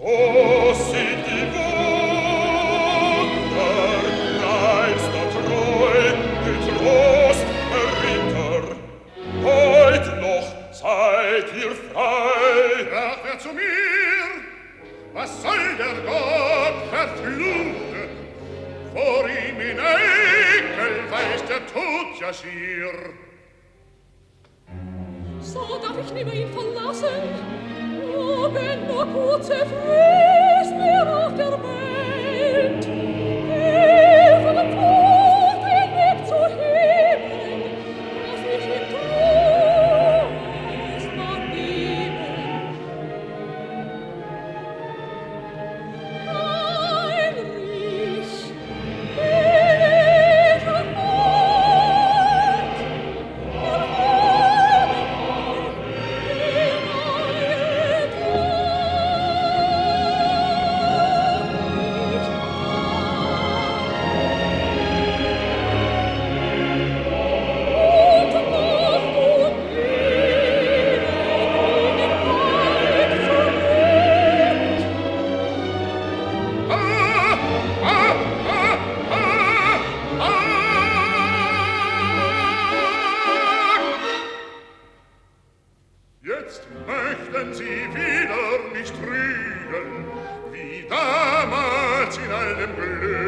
Groß sind die Wunder, reinster Treu, getrost, Herr Ritter. Heut noch seid ihr frei. Sprach er zu mir, was soll der Gott verfluchte? Vor ihm in Ekel weicht der Tod ja schier. So darf ich nimmer ihn verlassen, o wenn nur kurze Frist mir auf der Welt, eh von dem Tod den Weg zu heben, dass ich ihm Trost mag geben. Heinrich, welcher Gott, erhebe euch in eure Und Nacht und Ewigkeit zurück. Ah, ah, ah, ah, ah! Jetzt möchten sie wieder mich trügen, wie damals in all dem Glück.